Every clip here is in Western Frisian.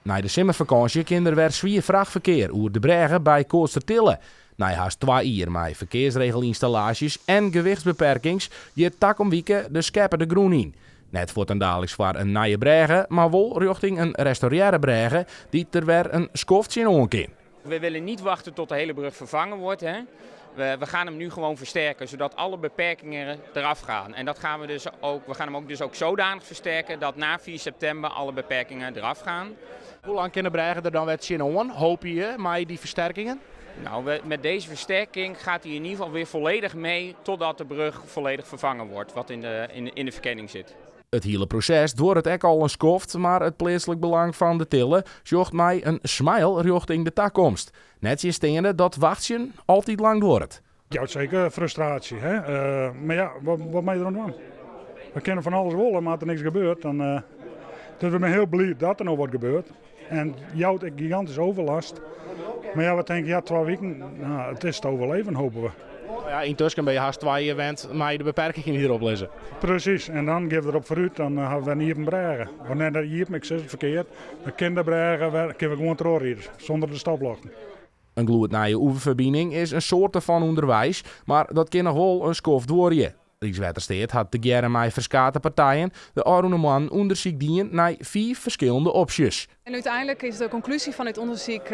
Nei de simmerfakânsje kin der wer swier frachtferkear oer de brêge by Koatstertille. Nei hast twa jier mei ferkearsregelynstallaasjes en gewichtsbeperkings giet takom wike de skeppe de grûn yn. Net fuortendaliks foar in nije brêge, mar wol rjochting in restaurearre brêge dy't der wer in skoft tsjinoan kin. We willen niet wachten tot de hele brug vervangen wordt. Hè. We gaan hem nu gewoon versterken, zodat alle beperkingen eraf gaan. En dat gaan we dus ook, we gaan hem ook dus ook zodanig versterken dat na 4 september alle beperkingen eraf gaan. Hoe lang kin de brêge der dan wer tsjinoan, hoopje je, mei dy fersterkingen? Nou, met deze versterking gaat hij in ieder geval weer volledig mee totdat de brug volledig vervangen wordt, wat in de verkenning zit. It hiele proses duorret ek al in skoft, mar it pleatslik belang fan De Tille sjocht mei in smile rjochting de takomst. Nettsjinsteande dat wachtsjen altyd lang duorret. Jout seker frustraasje, hè? Mar ja, wat moatte je deroan dwaan? We kinne fan alles wolle, mar as der niks gebeurt, dan. Dus we binne hiel bliid dat der no wat gebeurt. En it jout ek gigantysk overlast. Mar ja, we tinke, ja, 2 wiken, nou, it is te overleven, hoopje we. Ja, yntusken binne je hast 2 jier wend mei de beperkingen dy't derop lizze. Presys, en dan geane we derop foarút, dan hawwe we in iepen brêge. Of net iepen, ik sis it ferkeard. Dan kin de brêge wer, kinne we gewoan trochride, sûnder de stopljochten. In gloednije oeverferbining is in soarte fan ûnderweis, mar dat kin noch wol in skoft duorje. Rykswettersteat hat tegearre mei ferskate partijen de ôfrûne moannen ûndersyk dien nei fiif ferskillende opsjes. En úteinlik is de konklúzje fan it ûndersyk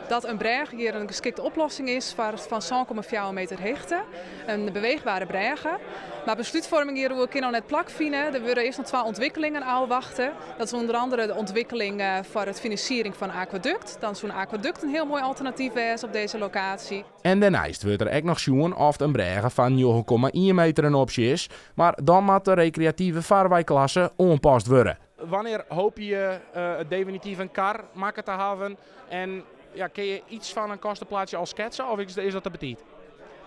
dat in brêge hjir in geskikte oplossing is foar fan 7,4 meter hichte. In beweechbere brêge. Mar beslútfoarming hjiroer kin noch net plakfine. Der wurde earst noch twa ûntwikkelingen ôfwachte. Dat is ûnder oare de ûntwikkeling foar de finansiering fan akwadukt. Dan soe in akwadukt in hiel moai alternatyf wêze op dizze lokaasje. En dêrneist wurdt der ek noch sjoen oft in brêge fan 9,1 meter in opsje is, mar dan moat de rekreative farweiklasse oanpast wurde. Wannear hoopje je definityf in kar makke te hawwen? En ja, kinne je yts fan in kosteplaatsje al sketse of is dat te betiid?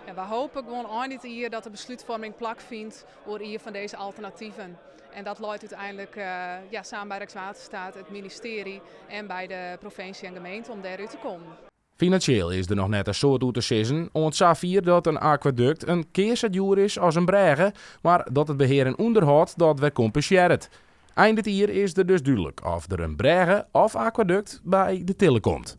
Ja, we hoopje gewoan ein dit jier dat de beslútfoarming plakfynt oer ien fan dizze alternativen. En dat leit úteinlik ja, samen by Rykswettersteat, it ministearje en by de provinsje en gemeente om dêrút te kommen. Finansjeel is der noch net in soad oer te sizzen, oant safier dat in akwadukt in kear sa djoer is as in brêge, mar dat it behear en ûnderhâld dat wer kompensearret. Ein dit jier is der dus dúdlik oft der in brêge of akwadukt by De Tille komt.